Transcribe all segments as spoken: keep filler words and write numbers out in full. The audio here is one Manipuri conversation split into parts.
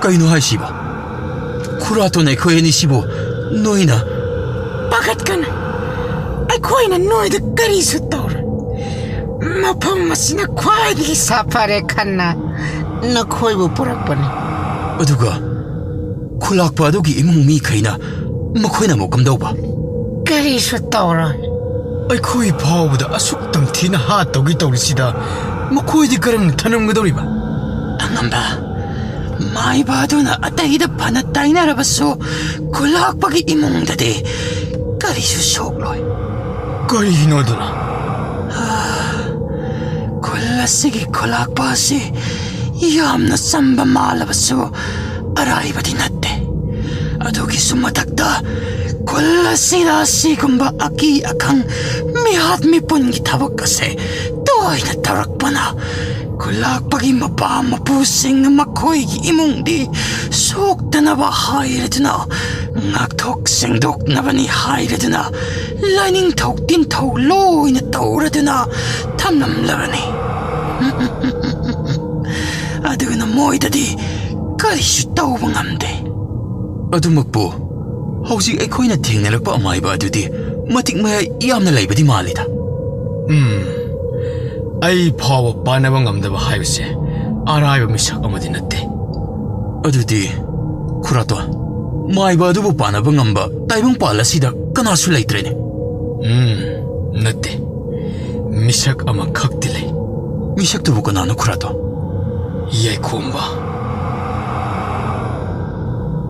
ꯀꯩꯅꯣ ꯍꯥꯏꯁꯤꯕꯣ? ꯈꯨꯔꯥꯇꯣꯟ, ꯑꯩꯈꯣꯏ ꯑꯅꯤꯁꯤꯕꯨ ꯅꯣꯏꯅ? ꯄꯥꯈꯠꯀꯅꯨ, ꯑꯩꯈꯣꯏꯅ ꯅꯣꯏꯗ ꯀꯔꯤꯁꯨ ꯇꯧꯔꯣꯏ꯫ ꯃꯐꯝ ꯑꯁꯤꯅ ꯈ꯭ꯋꯥꯏꯗꯒꯤ ꯁꯥ- ꯁꯥꯐꯔꯦ ꯈꯟꯅ ꯅꯈꯣꯏꯕꯨ ꯄꯨꯔꯛꯄꯅꯤ꯫ ꯑꯗꯨꯒ ꯈꯨꯂꯥꯛꯄ ꯑꯗꯨꯒꯤ ꯏꯃꯨꯡ ꯃꯤꯈꯩꯅ, ꯃꯈꯣꯏꯅ ꯑꯃꯨꯛ ꯀꯝꯗꯧꯕ? ꯀꯔꯤꯁꯨ ꯇꯧꯔꯣꯏ꯫ ꯑꯩꯈꯣꯏ ꯐꯥꯎꯕꯗ ꯑꯁꯨꯛ ꯇꯝꯊꯤꯅ ꯍꯥꯠꯇꯧꯒꯤ ꯇꯧꯔꯤꯁꯤꯗ ꯃꯈꯣꯏꯗꯤ ꯀꯔꯝꯅ ꯊꯅꯝꯒꯗꯧꯔꯤꯕ? ꯑꯉꯝꯕ, ꯃꯥꯏꯕ ꯑꯗꯨꯅ ꯑꯇꯩꯗ ꯐꯅ ꯇꯥꯏꯅꯔꯕꯁꯨ ꯈꯨꯂꯥꯛꯄꯒꯤ ꯏꯃꯨꯡꯗꯗꯤ ꯀꯔꯤꯁꯨ ꯁꯣꯛꯂꯣꯏ꯫ ꯀꯔꯤꯅꯣ ꯑꯗꯨꯅ? ꯈꯨꯜ ꯑꯁꯤꯒꯤ ꯈꯨꯂꯥꯛꯄ ꯑꯁꯤ ꯌꯥꯝꯅ ꯆꯝꯕ ꯃꯥꯜꯂꯕꯁꯨ ꯑꯔꯥꯏꯕꯗꯤ ꯅꯠꯇꯦ꯫ ꯑꯗꯨꯒꯤꯁꯨ ꯃꯊꯛꯇ ꯈꯨꯜ ꯑꯁꯤꯗ ꯑꯁꯤꯒꯨꯝꯕ ꯑꯀꯤ ꯑꯈꯪ, ꯃꯤꯍꯥꯠ ꯃꯤꯄꯨꯟꯒꯤ ꯊꯕꯛ ꯑꯁꯦ ꯇꯣꯏꯅ ꯇꯧꯔꯛꯄꯅ ꯈꯨꯂꯥꯛꯄꯒꯤ ꯃꯄꯥ ꯃꯄꯨꯁꯤꯡꯅ ꯃꯈꯣꯏꯒꯤ ꯏꯃꯨꯡꯗꯤ ꯁꯣꯛꯇꯅꯕ ꯍꯥꯏꯔꯗꯨꯅ, ꯉꯥꯛꯊꯣꯛ ꯁꯦꯡꯗꯣꯛꯅꯕꯅꯤ ꯍꯥꯏꯔꯗꯨꯅ, ꯂꯥꯏꯅꯤꯡꯊꯧ ꯇꯤꯟꯊꯧ ꯂꯣꯏꯅ ꯇꯧꯔꯗꯨꯅ ꯊꯝꯂꯝꯂꯕꯅꯤ꯫ ꯑꯗꯨꯅ ꯃꯣꯏꯗꯗꯤ ꯀꯔꯤꯁꯨ ꯇꯧꯕ ꯉꯝꯗꯦ꯫ ꯑꯗꯨꯃꯛꯄꯨ ꯍꯧꯖꯤꯛ ꯑꯩꯈꯣꯏꯅ ꯊꯦꯡꯅꯔꯛꯄ ꯑꯃꯥꯏꯕ ꯑꯗꯨꯗꯤ ꯃꯇꯤꯛ ꯃꯌꯥꯏ ꯌꯥꯝꯅ ꯂꯩꯕꯗꯤ ꯃꯥꯜꯂꯤꯗ꯫ ꯎꯝ, ꯑꯩ ꯐꯥꯎꯕ ꯄꯥꯟꯅꯕ ꯉꯝꯗꯕ ꯍꯥꯏꯕꯁꯦ ꯑꯔꯥꯏꯕ ꯃꯤꯁꯛ ꯑꯃꯗꯤ ꯅꯠꯇꯦ꯫ ꯑꯗꯨꯗꯤ ꯈꯨꯔꯥꯇꯣꯟ, ꯃꯥꯏꯕ ꯑꯗꯨꯕꯨ ꯄꯥꯟꯅꯕ ꯉꯝꯕ ꯇꯥꯏꯕꯪꯄꯥꯜ ꯑꯁꯤꯗ ꯀꯅꯥꯁꯨ ꯂꯩꯇ꯭ꯔꯦꯅꯦ꯫ ꯎꯝ, ꯅꯠꯇꯦ꯫ ꯃꯤꯁꯛ ꯑꯃꯈꯛꯇꯤ ꯂꯩ꯫ ꯃꯤꯁꯛꯇꯨꯕꯨ ꯀꯅꯥꯅꯣ ꯈꯨꯔꯥꯇꯣꯟ? ꯌꯥꯏꯈꯣꯝꯕ꯫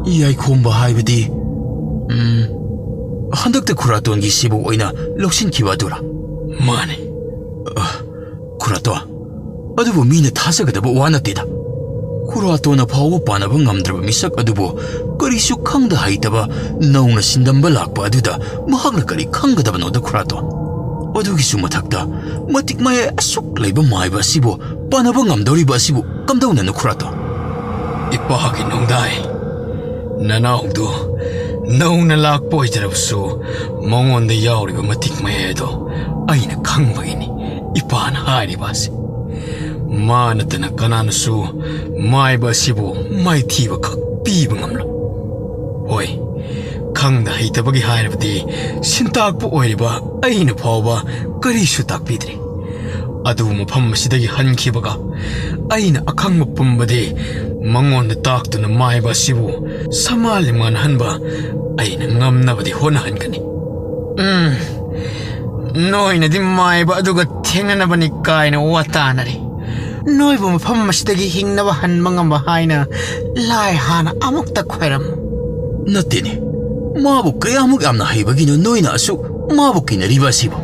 ꯌꯥꯏꯈꯣꯝꯕ ꯍꯥꯏꯕꯗꯤ, ꯎꯝ, ꯍꯟꯗꯛꯇ ꯈꯨꯔꯥꯇꯣꯟꯒꯤ ꯁꯤꯕꯨ ꯑꯣꯏꯅ ꯂꯧꯁꯤꯟꯈꯤꯕ ꯑꯗꯨꯔꯥ? ꯃꯥꯅꯦ꯫ ꯑ, ꯈꯨꯔꯥꯇꯣꯟ, ꯑꯗꯨꯕꯨ ꯃꯤꯅ ꯊꯥꯖꯒꯗꯕ ꯋꯥ ꯅꯠꯇꯦꯗ꯫ ꯈꯨꯔꯥꯇꯣꯟꯅ ꯐꯥꯎꯕ ꯄꯥꯟꯅꯕ ꯉꯝꯗ꯭ꯔꯕ ꯃꯤꯁꯛ ꯑꯗꯨꯕꯨ ꯀꯔꯤꯁꯨ ꯈꯪꯗ ꯍꯩꯇꯕ ꯅꯧꯅ ꯁꯤꯟꯗꯝꯕ ꯂꯥꯛꯄ ꯑꯗꯨꯗ ꯃꯍꯥꯛꯅ ꯀꯔꯤ ꯈꯪꯒꯗꯕꯅꯣꯗ ꯈꯨꯔꯥꯇꯣꯟ? ꯑꯗꯨꯒꯤꯁꯨ ꯃꯊꯛꯇ ꯃꯇꯤꯛ ꯃꯌꯥꯏ ꯑꯁꯨꯛ ꯂꯩꯕ ꯃꯥꯏꯕ ꯑꯁꯤꯕꯨ ꯄꯥꯟꯅꯕ ꯉꯝꯗꯧꯔꯤꯕ ꯑꯁꯤꯕꯨ ꯀꯝꯗꯧꯅꯅꯣ ꯈꯨꯔꯥꯇꯣꯟ? ꯏꯄꯥꯒꯤ ꯅꯣꯡꯗꯥꯏ ꯅꯅꯥꯎꯗꯨ ꯅꯧꯅ ꯂꯥꯛꯄ ꯑꯣꯏꯖꯔꯕꯁꯨ ꯃꯉꯣꯟꯗ ꯌꯥꯎꯔꯤꯕ ꯃꯇꯤꯛ ꯃꯌꯥꯏ ꯑꯗꯣ ꯑꯩꯅ ꯈꯪꯕꯒꯤꯅꯤ ꯏꯄꯥꯅ ꯍꯥꯏꯔꯤꯕ ꯑꯁꯤ꯫ ꯃꯥ ꯅꯠꯇꯅ ꯀꯅꯥꯅꯁꯨ ꯃꯥꯏꯕ ꯑꯁꯤꯕꯨ ꯃꯥꯏꯊꯤꯕ ꯈꯛ ꯄꯤꯕ ꯉꯝꯂꯣꯏ꯫ ꯍꯣꯏ, ꯈꯪꯗ ꯍꯩꯇꯕꯒꯤ ꯍꯥꯏꯔꯕꯗꯤ ꯁꯤꯟꯇꯥꯛꯄ ꯑꯣꯏꯔꯤꯕ ꯑꯩꯅ ꯐꯥꯎꯕ ꯀꯔꯤꯁꯨ ꯇꯥꯛꯄꯤꯗ꯭ꯔꯤ꯫ ꯑꯗꯨꯕꯨ ꯃꯐꯝ ꯑꯁꯤꯗꯒꯤ ꯍꯟꯈꯤꯕꯒ ꯑꯩꯅ ꯑꯈꯪꯕ ꯄꯨꯝꯕꯗꯤ ꯃꯉꯣꯟꯗ ꯇꯥꯛꯇꯨꯅ ꯃꯥꯏꯕ ꯑꯁꯤꯕꯨ ꯁꯃꯥ ꯂꯤꯃꯥꯟꯍꯟꯕ ꯑꯩꯅ ꯉꯝꯅꯕꯗꯤ ꯍꯣꯠꯅꯍꯟꯒꯅꯤ꯫ ꯎꯝ, ꯅꯣꯏꯅꯗꯤ ꯃꯥꯏꯕ ꯑꯗꯨꯒ ꯊꯦꯡꯅꯅꯕꯅꯤ ꯀꯥꯏꯅ ꯋꯥ ꯇꯥꯅꯔꯤ꯫ ꯅꯣꯏꯕꯨ ꯃꯐꯝ ꯑꯁꯤꯗꯒꯤ ꯍꯤꯡꯅꯕ ꯍꯟꯕ ꯉꯝꯕ ꯍꯥꯏꯅ ꯂꯥꯏ ꯍꯥꯟꯅ ꯑꯃꯨꯛꯇ ꯈꯣꯏꯔꯝꯃꯨ꯫ ꯅꯠꯇꯦꯅꯦ, ꯃꯥꯕꯨ ꯀꯌꯥꯃꯨꯛ ꯌꯥꯝꯅ ꯍꯩꯕꯒꯤꯅꯣ ꯅꯣꯏꯅ ꯑꯁꯨꯛ ꯃꯥꯕꯨ ꯀꯤꯅꯔꯤꯕ ꯑꯁꯤꯕꯨ?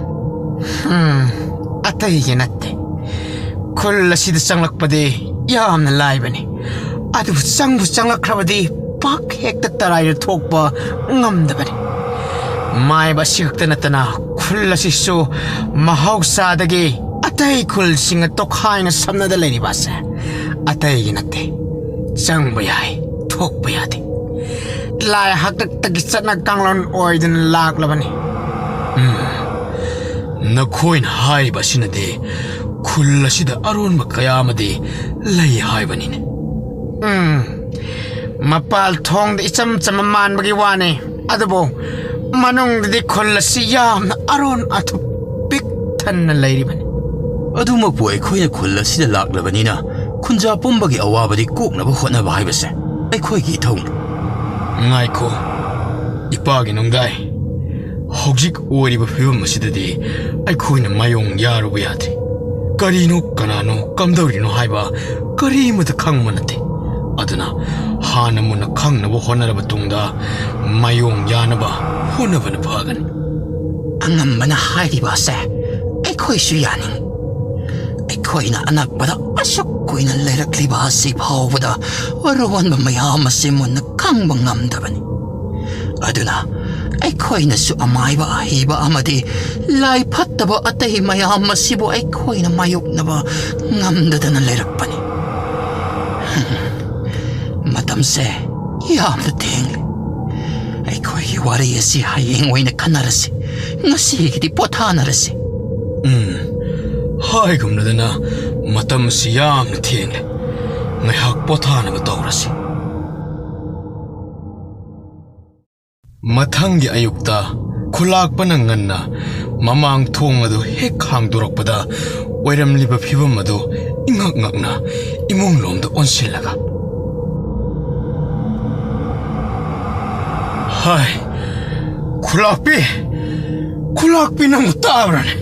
ꯎꯝ, ꯑꯇꯩꯒꯤ ꯅꯠꯇꯦ꯫ ꯈꯨꯜ ꯑꯁꯤꯗ ꯆꯪꯂꯛꯄꯗꯤ ꯌꯥꯝꯅ ꯂꯥꯏꯕꯅꯤ, ꯑꯗꯨꯕꯨ ꯆꯪꯕꯨ ꯆꯪꯂꯛꯈ꯭ꯔꯕꯗꯤ ꯄꯥꯛ ꯍꯦꯛꯇ ꯇꯔꯥꯏꯅ ꯊꯣꯛꯄ ꯉꯝꯗꯕꯅꯤ꯫ ꯃꯥꯏꯕ ꯑꯁꯤ ꯈꯛꯇ ꯅꯠꯇꯅ ꯈꯨꯜ ꯑꯁꯤꯁꯨ ꯃꯍꯧꯁꯥꯗꯒꯤ ꯑꯇꯩ ꯈꯨꯜꯁꯤꯡꯒ ꯇꯣꯈꯥꯏꯅ ꯁꯝꯅꯗ ꯂꯩꯔꯤꯕ ꯑꯁꯦ ꯑꯇꯩꯒꯤ ꯅꯠꯇꯦ꯫ ꯆꯪꯕ ꯌꯥꯏ, ꯊꯣꯛꯄ ꯌꯥꯗꯦ꯫ ꯂꯥꯏ ꯍꯥꯛꯇꯛꯇꯒꯤ ꯆꯠꯅ ꯀꯥꯡꯂꯣꯟ ꯑꯣꯏꯗꯨꯅ ꯂꯥꯛꯂꯕꯅꯤ꯫ ꯎꯝ, ꯅꯈꯣꯏꯅ ꯍꯥꯏꯔꯤꯕ ꯑꯁꯤꯅꯗꯤ ꯈꯨꯜ ꯑꯁꯤꯗ ꯑꯔꯣꯟꯕ ꯀꯌꯥ ꯑꯃꯗꯤ ꯂꯩ ꯍꯥꯏꯕꯅꯤꯅꯦ꯫ ꯎꯝ, ꯃꯄꯥꯜ ꯊꯣꯡꯗ ꯏꯆꯝ ꯆꯝꯕ ꯃꯥꯟꯕꯒꯤ ꯋꯥꯅꯤ, ꯑꯗꯨꯕꯨ ꯃꯅꯨꯡꯗꯗꯤ ꯈꯨꯜ ꯑꯁꯤ ꯌꯥꯝꯅ ꯑꯔꯣꯟ ꯑꯊꯨꯞ ꯄꯤꯛ ꯊꯟꯅ ꯂꯩꯔꯤꯕꯅꯤ꯫ ꯑꯗꯨꯃꯛꯄꯨ ꯑꯩꯈꯣꯏꯅ ꯈꯨꯜ ꯑꯁꯤꯗ ꯂꯥꯛꯂꯕꯅꯤꯅ ꯈꯨꯟꯖꯥ ꯄꯨꯝꯕꯒꯤ ꯑꯋꯥꯕꯗꯤ ꯀꯣꯛꯅꯕ ꯍꯣꯠꯅꯕ ꯍꯥꯏꯕꯁꯦ ꯑꯩꯈꯣꯏꯒꯤ ꯏꯊꯧꯅꯤ꯫ ꯉꯥꯏꯈꯣ, ꯏꯄꯥꯒꯤ ꯅꯨꯡꯗꯥꯏ, ꯍꯧꯖꯤꯛ ꯑꯣꯏꯔꯤꯕ ꯐꯤꯕꯝ ꯑꯁꯤꯗꯗꯤ ꯑꯩꯈꯣꯏꯅ ꯃꯥꯌꯣꯡ ꯌꯥꯔꯨꯕ ꯌꯥꯗ꯭ꯔꯤ꯫ ꯀꯔꯤꯅꯣ, ꯀꯅꯥꯅꯣ, ꯀꯝꯗꯧꯔꯤꯅꯣ ꯍꯥꯏꯕ ꯀꯔꯤꯃꯠꯇ ꯈꯪꯕ ꯅꯠꯇꯦ꯫ ꯑꯗꯨꯅ ꯍꯥꯟꯅ ꯃꯨꯟꯅ ꯈꯪꯅꯕ ꯍꯣꯠꯅꯔꯕ ꯇꯨꯡꯗ ꯃꯥꯌꯣꯡ ꯌꯥꯅꯕ ꯍꯣꯠꯅꯕꯅ ꯐꯒꯅꯤ꯫ ꯑꯉꯝꯕꯅ ꯍꯥꯏꯔꯤꯕ ꯑꯁꯦ ꯑꯩꯈꯣꯏꯁꯨ ꯌꯥꯅꯤꯡꯏ꯫ ꯑꯩꯈꯣꯏꯅ ꯑꯅꯛꯄꯗ ꯑꯁꯨꯛ ꯀꯨꯏꯅ ꯂꯩꯔꯛꯂꯤꯕ ꯑꯁꯤ ꯐꯥꯎꯕꯗ ꯑꯔꯣꯟꯕ ꯃꯌꯥꯝ ꯑꯁꯤ ꯃꯨꯟꯅ ꯈꯪꯕ ꯉꯝꯗꯕꯅꯤ꯫ ꯑꯗꯨꯅ ꯑꯩꯈꯣꯏꯅꯁꯨ ꯑꯃꯥꯏꯕ ꯑꯍꯩꯕ ꯑꯃꯗꯤ ꯂꯥꯏ ꯐꯠꯇꯕ ꯑꯇꯩ ꯃꯌꯥꯝ ꯑꯁꯤꯕꯨ ꯑꯩꯈꯣꯏꯅ ꯃꯥꯌꯣꯛꯅꯕ ꯉꯝꯗꯗꯅ ꯂꯩꯔꯛꯄꯅꯤ꯫ ꯃꯇꯝꯁꯦ ꯌꯥꯝꯅ ꯊꯦꯡꯂꯦ꯫ ꯑꯩꯈꯣꯏꯒꯤ ꯋꯥꯔꯤ ꯑꯁꯤ ꯍꯌꯦꯡ ꯑꯣꯏꯅ ꯈꯟꯅꯔꯁꯤ꯫ ꯉꯁꯤꯒꯤꯗꯤ ꯄꯣꯊꯥꯅꯔꯁꯤ꯫ ꯎꯝ, ꯍꯥꯏꯒꯨꯝꯂꯗꯅ, ꯃꯇꯝꯁꯤ ꯌꯥꯝꯅ ꯊꯦꯡꯂꯦ꯫ ꯉꯥꯏꯍꯥꯛ ꯄꯣꯊꯥꯅꯕ ꯇꯧꯔꯁꯤ꯫ ꯃꯊꯪꯒꯤ ꯑꯌꯨꯛꯇ ꯈꯨꯂꯥꯛꯄꯅ ꯉꯟꯅ ꯃꯃꯥꯡ ꯊꯣꯡ ꯑꯗꯨ ꯍꯦꯛ ꯍꯥꯡꯗꯣꯔꯛꯄꯗ, ꯑꯣꯏꯔꯝꯂꯤꯕ ꯐꯤꯕꯝ ꯑꯗꯨ ꯏꯉꯛ ꯉꯛꯅ ꯏꯃꯨꯡꯂꯣꯝꯗ ꯑꯣꯟꯁꯤꯜꯂꯒ, "ꯍꯥꯏ, ꯈꯨꯂꯥꯛꯄꯤ, ꯈꯨꯂꯥꯛꯄꯤ, ꯅꯪꯕꯨ ꯇꯥꯕ꯭ꯔꯅꯦ?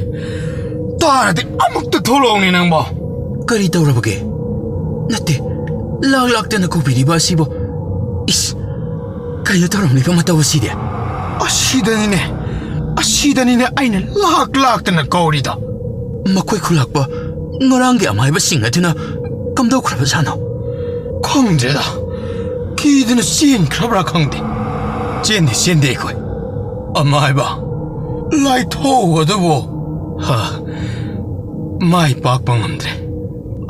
ꯇꯥꯔꯗꯤ ꯑꯃꯨꯛꯇ ꯊꯣꯛꯂꯛꯎꯅꯦ ꯅꯪꯕꯣ!" "ꯀꯔꯤ ꯇꯧꯔꯕꯒꯦ? ꯅꯠꯇꯦ, ꯂꯥꯛ ꯂꯥꯛꯇꯅ ꯀꯧꯕꯤꯔꯤꯕ ꯑꯁꯤꯕꯨ? ꯏꯁ, ꯀꯩꯅꯣ ꯇꯧꯔꯝꯂꯤꯕ ꯃꯇꯧ ꯑꯁꯤꯗꯤ?" "ꯑꯁꯤꯗꯅꯤꯅꯦ, ꯑꯁꯤꯗꯅꯤꯅꯦ ꯑꯩꯅ ꯂꯥꯛ ꯂꯥꯛꯇꯅ ꯀꯧꯔꯤꯗꯣ!" "ꯃꯈꯣꯏ ꯈꯨꯂꯥꯛꯄ ꯉꯔꯥꯡꯒꯤ ꯑꯃꯥꯏꯕꯁꯤꯡ ꯑꯗꯨꯅ ꯀꯝꯗꯧꯈ꯭ꯔꯕꯖꯥꯠꯅꯣ?" "ꯈꯪꯗ꯭ꯔꯦꯗ, ꯀꯤꯗꯅ ꯆꯦꯟꯈ꯭ꯔꯕ꯭ꯔꯥ ꯈꯪꯗꯦ꯫ ꯆꯦꯟꯗꯦ, ꯆꯦꯟꯗꯦ ꯑꯩꯈꯣꯏ꯫ ꯑꯃꯥꯏꯕ ꯂꯥꯏꯊꯧ ꯑꯗꯨꯕꯨ, ꯍꯥ, ꯃꯥꯏ ꯄꯥꯛꯄ ꯉꯝꯗ꯭ꯔꯦ꯫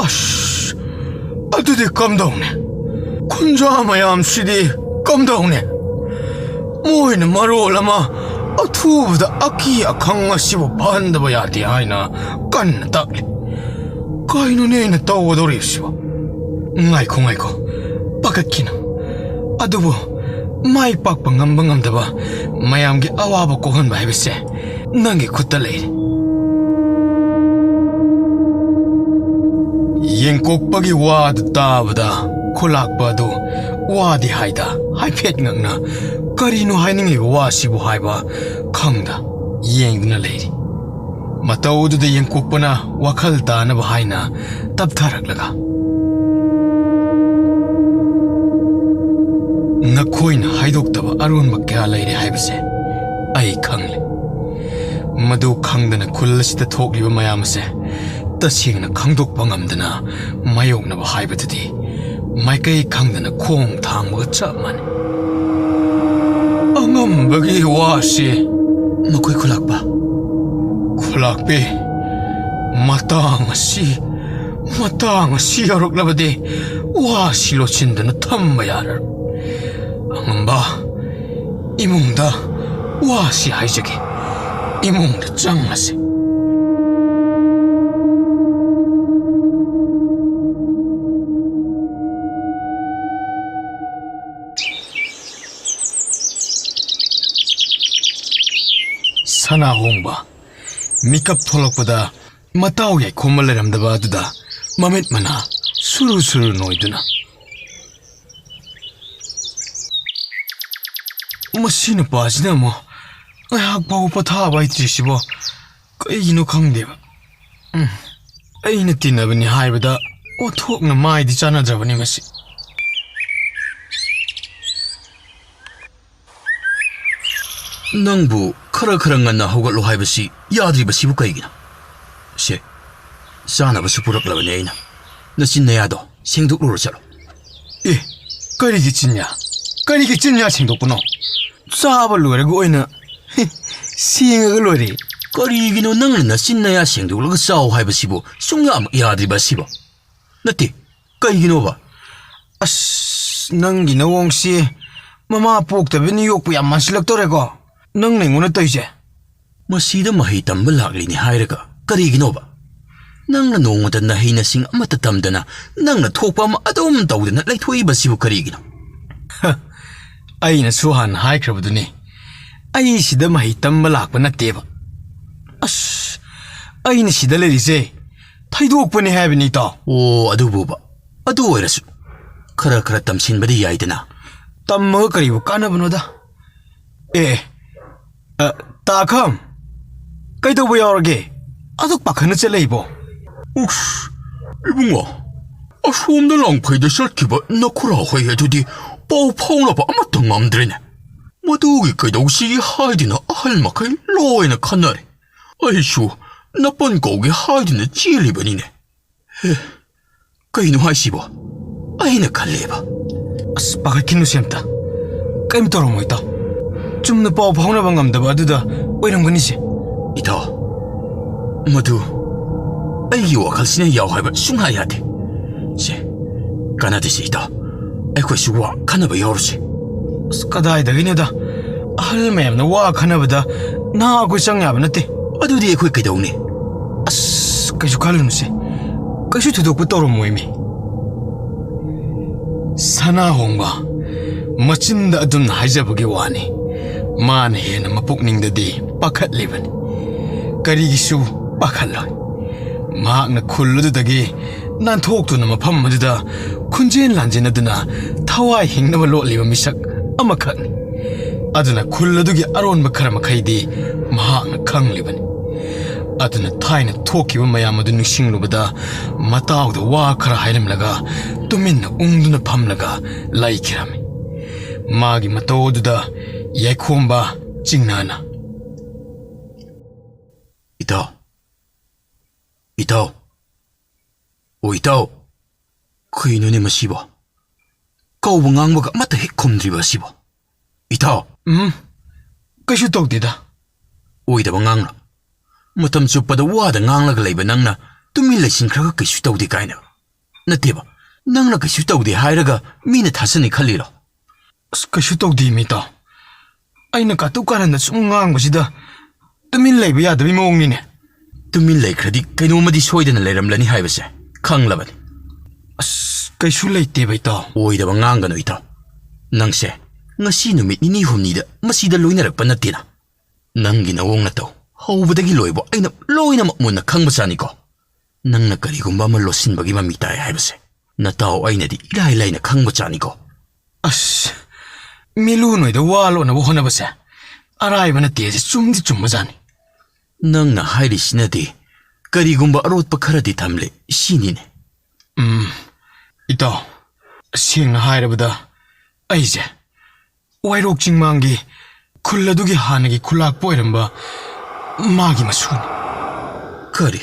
ꯑꯁ, ꯑꯗꯨꯗꯤ ꯀꯝꯗꯧꯅꯤ? ꯈꯨꯟꯖꯥ ꯃꯌꯥꯝꯁꯤꯗꯤ ꯀꯝꯗꯧꯅꯤ? ꯃꯣꯏꯅ ꯃꯔꯣꯜ ꯑꯃ ꯑꯊꯨꯕꯗ ꯑꯀꯤ ꯑꯈꯪ ꯑꯁꯤꯕꯨ ꯐꯍꯟꯗꯕ ꯌꯥꯗꯦ ꯍꯥꯏꯅ ꯀꯟꯅ ꯇꯛꯂꯤ꯫ ꯀꯩꯅꯣꯅꯦ ꯑꯩꯅ ꯇꯧꯒꯗꯧꯔꯤꯕꯁꯤꯕꯣ?" "ꯉꯥꯏꯈꯣ, ꯉꯥꯏꯈꯣ, ꯄꯥꯈꯠꯈꯤꯅꯨ꯫ ꯑꯗꯨꯕꯨ ꯃꯥꯏ ꯄꯥꯛꯄ ꯉꯝꯕ ꯉꯝꯗꯕ, ꯃꯌꯥꯝꯒꯤ ꯑꯋꯥꯕ ꯀꯣꯛꯍꯟꯕ ꯍꯥꯏꯕꯁꯦ ꯅꯪꯒꯤ ꯈꯨꯠꯇ ꯂꯩꯔꯦ꯫" ꯌꯦꯡꯀꯣꯛꯄꯒꯤ ꯋꯥꯗꯨ ꯇꯥꯕꯗ, ꯈꯨꯂꯥꯛꯄ ꯑꯗꯨ ꯋꯥꯗꯤ ꯍꯥꯏꯗ, ꯍꯥꯏꯐꯦꯠ ꯉꯛꯅ ꯀꯔꯤꯅꯣ ꯍꯥꯏꯅꯤꯡꯂꯤꯕ ꯋꯥꯁꯤꯕꯨ ꯍꯥꯏꯕ ꯈꯪꯗ ꯌꯦꯡꯗꯨꯅ ꯂꯩꯔꯤ꯫ ꯃꯇꯧꯗꯨꯗ ꯌꯦꯡꯀꯣꯛꯄꯅ ꯋꯥꯈꯜ ꯇꯥꯅꯕ ꯍꯥꯏꯅ ꯇꯞꯊꯔꯛꯂꯒ, "ꯅꯈꯣꯏꯅ ꯍꯥꯏꯗꯣꯛꯇꯕ ꯑꯔꯣꯟꯕ ꯀꯌꯥ ꯂꯩꯔꯦ ꯍꯥꯏꯕꯁꯦ ꯑꯩ ꯈꯪꯂꯦ꯫ ꯃꯗꯨ ꯈꯪꯗꯅ ꯈꯨꯜ ꯑꯁꯤꯗ ꯊꯣꯛꯂꯤꯕ ꯃꯌꯥꯝ ꯑꯁꯦ ꯇꯁꯦꯡꯅ ꯈꯪꯗꯣꯛꯄ ꯉꯝꯗꯅ ꯃꯥꯌꯣꯛꯅꯕ ꯍꯥꯏꯕꯗꯨꯗꯤ ꯃꯥꯏꯀꯩ ꯈꯪꯗꯅ ꯈꯣꯡ ꯊꯥꯡꯕꯒ ꯆꯞ ꯃꯥꯟꯅꯩ꯫ ꯑꯉꯝꯕꯒꯤ ꯋꯥꯁꯤ ꯃꯈꯣꯏ ꯈꯨꯂꯥꯛꯄ, ꯈꯨꯂꯥꯛꯄꯤ, ꯃꯇꯥꯡ ꯑꯁꯤ, ꯃꯇꯥꯡ ꯑꯁꯤ ꯌꯧꯔꯛꯂꯕꯗꯤ ꯋꯥꯁꯤ ꯂꯣꯠꯁꯤꯟꯗꯨꯅ ꯊꯝꯕ ꯌꯥꯔꯔꯣꯏ꯫ ꯑꯉꯝꯕ, ꯏꯃꯨꯡꯗ ꯋꯥꯁꯤ ꯍꯥꯏꯖꯒꯦ꯫ ꯏꯃꯨꯡꯗ ꯆꯪꯂꯁꯤ꯫" ꯁꯅꯥ ꯍꯣꯡꯕ ꯃꯤꯀꯞ ꯊꯣꯛꯂꯛꯄꯗ ꯃꯇꯥꯎ ꯌꯥꯏꯈꯣꯝꯕ ꯂꯩꯔꯝꯗꯕ ꯑꯗꯨꯗ ꯃꯃꯤꯠ ꯃꯅꯥ ꯁꯨꯔꯨ ꯁꯨꯔꯨ ꯅꯣꯏꯗꯨꯅ, "ꯃꯁꯤ ꯅꯨꯄꯥꯁꯤꯅ ꯑꯃꯨꯛ ꯉꯥꯏꯍꯥꯛ ꯐꯥꯎꯕ ꯄꯣꯊꯥꯕ ꯍꯩꯇ꯭ꯔꯤꯁꯤꯕꯣ ꯀꯩꯒꯤꯅꯣ ꯈꯪꯗꯦꯕ꯫ ꯎꯝ, ꯑꯩꯅ ꯇꯤꯟꯅꯕꯅꯤ ꯍꯥꯏꯕꯗ ꯑꯣꯟꯊꯣꯛꯅ ꯃꯥꯏꯗꯤ ꯆꯥꯟꯅꯗ꯭ꯔꯕꯅꯤ ꯃꯁꯤ꯫" "ꯅꯪꯕꯨ ꯈꯔ ꯈꯔ ꯉꯟꯅ ꯍꯧꯒꯠꯂꯣ ꯍꯥꯏꯕꯁꯤ ꯌꯥꯗ꯭ꯔꯤꯕꯁꯤꯕꯨ ꯀꯩꯒꯤꯅꯣ? ꯁꯦ, ꯆꯥꯅꯕꯁꯨ ꯄꯨꯔꯛꯂꯕꯅꯤ ꯑꯩꯅ꯫ ꯅꯆꯤꯟ ꯅꯌꯥꯗꯣ ꯁꯦꯡꯗꯣꯛꯂꯨꯔꯣ ꯆꯠꯂꯣ꯫" "ꯑꯦ, ꯀꯔꯤꯒꯤ ꯆꯤꯟꯌꯥ? ꯀꯔꯤꯒꯤ ꯆꯤꯟꯌꯥ ꯁꯦꯡꯗꯣꯛꯄꯅꯣ? ꯆꯥꯕ ꯂꯣꯏꯔꯒ ꯑꯣꯏꯅ ꯁꯦꯡꯉꯒ ꯂꯣꯏꯔꯦ꯫" "ꯀꯔꯤꯒꯤꯅꯣ ꯅꯪꯅ ꯅꯆꯤꯟ ꯅꯌꯥ ꯁꯦꯡꯗꯣꯛꯂꯒ ꯆꯥꯎ ꯍꯥꯏꯕꯁꯤꯕꯨ ꯁꯨꯡꯌꯥꯃꯛ ꯌꯥꯗ꯭ꯔꯤꯕ ꯑꯁꯤꯕꯣ? ꯅꯠꯇꯦ, ꯀꯩꯒꯤꯅꯣꯕ?" "ꯑꯁ, ꯅꯪꯒꯤ ꯅꯑꯣꯡꯁꯤ ꯃꯃꯥ ꯄꯣꯛꯇꯕꯅ ꯌꯣꯛꯄ ꯌꯥꯝ ꯃꯥꯟꯁꯤꯜꯂꯛꯇꯧꯔꯦꯀꯣ, ꯅꯪꯅ ꯑꯩꯉꯣꯟꯗ ꯇꯧꯔꯤꯁꯦ꯫" "ꯃꯁꯤꯗ ꯃꯍꯩ ꯇꯝꯕ ꯂꯥꯛꯂꯤꯅꯤ ꯍꯥꯏꯔꯒ ꯀꯔꯤꯒꯤꯅꯣꯕ? ꯅꯪꯅ ꯅꯣꯡꯃꯇ ꯅꯍꯩ ꯅꯁꯤꯡ ꯑꯃꯠꯇ ꯇꯝꯗꯅ ꯅꯪꯅ ꯊꯣꯛꯄ ꯑꯃ ꯑꯗꯨꯝ ꯇꯧꯗꯅ ꯂꯩꯊꯣꯛꯏꯕꯁꯤꯕꯨ ꯀꯔꯤꯒꯤꯅꯣ?" "ꯍ, ꯑꯩꯅꯁꯨ ꯍꯥꯟꯅ ꯍꯥꯏꯈ꯭ꯔꯕꯗꯨꯅꯤ, ꯑꯩ ꯁꯤꯗ ꯃꯍꯩ ꯇꯝꯕ ꯂꯥꯛꯄ ꯅꯠꯇꯦꯕ꯫ ꯑꯁ, ꯑꯩꯅ ꯁꯤꯗ ꯂꯩꯔꯤꯁꯦ ꯊꯩꯗꯣꯛꯄꯅꯦ ꯍꯥꯏꯕꯅꯤ, ꯏꯇꯥꯎ꯫" "ꯑꯣ, ꯑꯗꯨꯕꯨꯕ꯫ ꯑꯗꯨ ꯑꯣꯏꯔꯁꯨ ꯈꯔ ꯈꯔ ꯇꯝꯁꯤꯟꯕꯗꯤ ꯌꯥꯏꯗꯅ꯫" "ꯇꯝꯃꯒ ꯀꯔꯤꯕꯨ ꯀꯥꯟꯅꯕꯅꯣꯗ? ꯑꯦ, ꯑ, ꯇꯥꯈꯝ, ꯀꯩꯗꯧꯕ ꯌꯥꯎꯔꯒꯦ? ꯑꯗꯨꯛ ꯄꯥꯈꯠꯅ ꯆꯠꯂꯛꯏꯕꯣ?" "ꯎꯁ, ꯏꯕꯨꯡꯉꯣ, ꯑꯁꯣꯝꯗ ꯂꯥꯡꯐꯩꯗ ꯆꯠꯈꯤꯕ ꯅꯈꯨꯔꯥ ꯍꯣꯏ ꯑꯗꯨꯗꯤ ꯄꯥꯎ ꯐꯥꯎꯅꯕ ꯑꯃꯠꯇ ꯉꯝꯗ꯭ꯔꯦꯅꯦ꯫ ꯃꯗꯨꯒꯤ ꯀꯩꯗꯧꯁꯤꯒꯦ ꯍꯥꯏꯗꯨꯅ ꯑꯍꯜ ꯃꯈꯩ ꯂꯣꯏꯅ ꯈꯟꯅꯔꯦ꯫ ꯑꯩꯁꯨ ꯅꯄꯟ ꯀꯧꯒꯦ ꯍꯥꯏꯗꯨꯅ ꯆꯦꯜꯂꯤꯕꯅꯤꯅꯦ꯫" "ꯍꯦ, ꯀꯩꯅꯣ ꯍꯥꯏꯁꯤꯕꯣ? ꯑꯩꯅ ꯈꯜꯂꯦꯕ꯫" "ꯑꯁ, ꯄꯥꯈꯠꯈꯤꯅꯨꯁꯦ ꯑꯝꯇ꯫ ꯀꯩꯝ ꯇꯧꯔꯝꯃꯣꯏ, ꯏꯇꯥꯎ꯫ ꯆꯨꯝꯅ ꯄꯥꯎ ꯐꯥꯎꯅꯕ ꯉꯝꯗꯕ ꯑꯗꯨꯗ ꯑꯣꯏꯔꯝꯒꯅꯤꯁꯦ꯫" "ꯏꯇꯥꯎ, ꯃꯗꯨ ꯑꯩꯒꯤ ꯋꯥꯈꯜꯁꯤꯅ ꯌꯥꯎ ꯍꯥꯏꯕ ꯁꯨꯡꯌꯥ ꯌꯥꯗꯦ꯫ ꯁꯦ, ꯀꯥꯟꯅꯗꯦꯁꯦ ꯏꯇꯥꯎ, ꯑꯩꯈꯣꯏꯁꯨ ꯋꯥ ꯈꯟꯅꯕ ꯌꯥꯎꯔꯨꯁꯦ꯫" "ꯑꯁ, ꯀꯗꯥꯏꯗꯒꯤꯅꯣꯗ, ꯑꯍꯜ ꯃꯌꯥꯝꯅ ꯋꯥ ꯈꯟꯅꯕꯗ ꯅꯍꯥ ꯑꯩꯈꯣꯏ ꯆꯪ ꯌꯥꯕ ꯅꯠꯇꯦ꯫" "ꯑꯗꯨꯗꯤ ꯑꯩꯈꯣꯏ ꯀꯩꯗꯧꯅꯤ?" "ꯑꯁ, ꯀꯩꯁꯨ ꯈꯜꯂꯨꯅꯨꯁꯦ, ꯀꯩꯁꯨ ꯊꯣꯏꯗꯣꯛꯄ ꯇꯧꯔꯝꯃꯣꯏ ꯃꯤ꯫" ꯁꯅꯥ ꯍꯣꯡꯕ ꯃꯆꯤꯟꯗ ꯑꯗꯨꯝꯅ ꯍꯥꯏꯖꯕꯒꯤ ꯋꯥꯅꯤ, ꯃꯥꯅ ꯍꯦꯟꯅ ꯃꯄꯨꯛꯅꯤꯡꯗꯗꯤ ꯄꯥꯈꯠꯂꯤꯕꯅꯤ꯫ ꯀꯔꯤꯒꯤꯁꯨ ꯄꯥꯈꯠꯂꯣꯏ꯫ ꯃꯍꯥꯛꯅ ꯈꯨꯜ ꯑꯗꯨꯗꯒꯤ ꯅꯥꯟꯊꯣꯛꯇꯨꯅ ꯃꯐꯝ ꯑꯗꯨꯗ ꯈꯨꯟꯖꯦꯟ ꯂꯥꯟꯖꯦꯟꯅꯗꯨꯅ ꯊꯋꯥꯏ ꯍꯤꯡꯅꯕ ꯂꯣꯠꯂꯤꯕ ꯃꯤꯁꯛ ꯑꯃꯈꯛꯅꯤ꯫ ꯑꯗꯨꯅ ꯈꯨꯜ ꯑꯗꯨꯒꯤ ꯑꯔꯣꯟꯕ ꯈꯔ ꯃꯈꯩꯗꯤ ꯃꯍꯥꯛꯅ ꯈꯪꯂꯤꯕꯅꯤ꯫ ꯑꯗꯨꯅ ꯊꯥꯏꯅ ꯊꯣꯛꯈꯤꯕ ꯃꯌꯥꯝ ꯑꯗꯨ ꯅꯤꯡꯁꯤꯡꯂꯨꯕꯗ ꯃꯇꯥꯎꯗ ꯋꯥ ꯈꯔ ꯍꯥꯏꯔꯝꯂꯒ ꯇꯨꯃꯤꯟꯅ ꯎꯪꯗꯨꯅ ꯐꯝꯂꯒ ꯂꯩꯈꯤꯔꯝꯃꯤ꯫ ꯃꯥꯒꯤ ꯃꯇꯧ ꯑꯗꯨꯗ ꯌꯥꯏꯈꯣꯝꯕ ꯆꯤꯡꯅꯅ, "ꯏꯇꯥꯎ, ꯏꯇꯥꯎ, ꯑꯣ ꯏꯇꯥꯎ, ꯀꯩꯅꯣꯅꯦ ꯃꯁꯤꯕꯣ? ꯀꯧꯕ ꯉꯥꯡꯕꯒ ꯑꯃꯠꯇ ꯍꯦꯛ ꯈꯨꯝꯗ꯭ꯔꯤꯕ ꯑꯁꯤꯕꯣ? ꯏꯇꯥꯎ!" "ꯎꯝ, ꯀꯩꯁꯨ ꯇꯧꯗꯦꯗ꯫" "ꯑꯣꯏꯗꯕ ꯉꯥꯡꯅꯨ꯫ ꯃꯇꯝ ꯆꯨꯞꯄꯗ ꯋꯥꯗ ꯉꯥꯡꯂꯒ ꯂꯩꯕ ꯅꯪꯅ ꯇꯨꯃꯤꯟ ꯂꯩꯁꯤꯟꯈ꯭ꯔꯒ ꯀꯩꯁꯨ ꯇꯧꯗꯦ ꯀꯥꯏꯅ꯫ ꯅꯠꯇꯦꯕ, ꯅꯪꯅ ꯀꯩꯁꯨ ꯇꯧꯗꯦ ꯍꯥꯏꯔꯒ ꯃꯤꯅ ꯊꯥꯖꯅꯤ ꯈꯜꯂꯤꯔꯣ?" "ꯑꯁ, ꯀꯩꯁꯨ ꯇꯧꯗꯦ ꯃꯤꯇꯥꯎ꯫ ꯑꯩꯅ ꯀꯥꯇꯨ ꯀꯥꯔꯟꯗ ꯁꯨꯝ ꯉꯥꯡꯕꯁꯤꯗ ꯇꯨꯃꯤꯟ ꯂꯩꯕ ꯌꯥꯗꯕꯒꯤ ꯃꯑꯣꯡꯅꯤꯅꯦ꯫" "ꯇꯨꯃꯤꯟ ꯂꯩꯈ꯭ꯔꯗꯤ ꯀꯩꯅꯣꯝꯃꯗꯤ ꯁꯣꯏꯗꯅ ꯂꯩꯔꯝꯂꯅꯤ ꯍꯥꯏꯕꯁꯦ ꯈꯪꯂꯕꯅꯤ꯫" "ꯑꯁ, ꯀꯩꯁꯨ ꯂꯩꯇꯦꯕ ꯏꯇꯥꯎ꯫" "ꯑꯣꯏꯗꯕ ꯉꯥꯡꯒꯅꯨ ꯏꯇꯥꯎ꯫ ꯅꯪꯁꯦ ꯉꯁꯤ ꯅꯨꯃꯤꯠ ꯅꯤꯅꯤ ꯍꯨꯝꯅꯤꯗ ꯃꯁꯤꯗ ꯂꯣꯏꯅꯔꯛꯄ ꯅꯠꯇꯦꯅ꯫ ꯅꯪꯒꯤ ꯅꯑꯣꯡ ꯅꯇꯧ ꯍꯧꯕꯗꯒꯤ ꯂꯣꯏꯕ ꯑꯩꯅ ꯂꯣꯏꯅꯃꯛ ꯃꯨꯟꯅ ꯈꯪꯕ ꯆꯥꯅꯤꯀꯣ꯫ ꯅꯪꯅ ꯀꯔꯤꯒꯨꯝꯕ ꯑꯃ ꯂꯣꯠꯁꯤꯟꯕꯒꯤ ꯃꯃꯤ ꯇꯥꯏ ꯍꯥꯏꯕꯁꯦ ꯅꯇꯥꯎ ꯑꯩꯅꯗꯤ ꯏꯔꯥꯏ ꯂꯥꯏꯅ ꯈꯪꯕ ꯆꯥꯅꯤꯀꯣ꯫" "ꯑꯁ, ꯃꯤꯂꯨ ꯅꯣꯏꯗ ꯋꯥ ꯂꯣꯠꯅꯕ ꯍꯣꯠꯅꯕꯁꯦ ꯑꯔꯥꯏꯕ ꯅꯠꯇꯦ, ꯑꯁꯤ ꯆꯨꯝꯗꯤ ꯆꯨꯝꯕꯖꯥꯠꯅꯤ꯫" "ꯅꯪꯅ ꯍꯥꯏꯔꯤꯁꯤꯅꯗꯤ ꯀꯔꯤꯒꯨꯝꯕ ꯑꯔꯣꯠꯄ ꯈꯔꯗꯤ ꯊꯝꯂꯦ ꯁꯤꯅꯤꯅꯦ꯫" "ꯎꯝ, ꯏꯇꯥꯎ, ꯁꯦꯡꯅ ꯍꯥꯏꯔꯕꯗ ꯑꯩꯁꯦ ꯋꯥꯏꯔꯣꯛ ꯆꯤꯡꯃꯥꯡꯒꯤ ꯈꯨꯜ ꯑꯗꯨꯒꯤ ꯍꯥꯟꯅꯒꯤ ꯈꯨꯂꯥꯛꯄ ꯑꯣꯏꯔꯝꯕ ꯃꯥꯒꯤ ꯃꯁꯨꯅꯤ꯫" "ꯀꯔꯤ?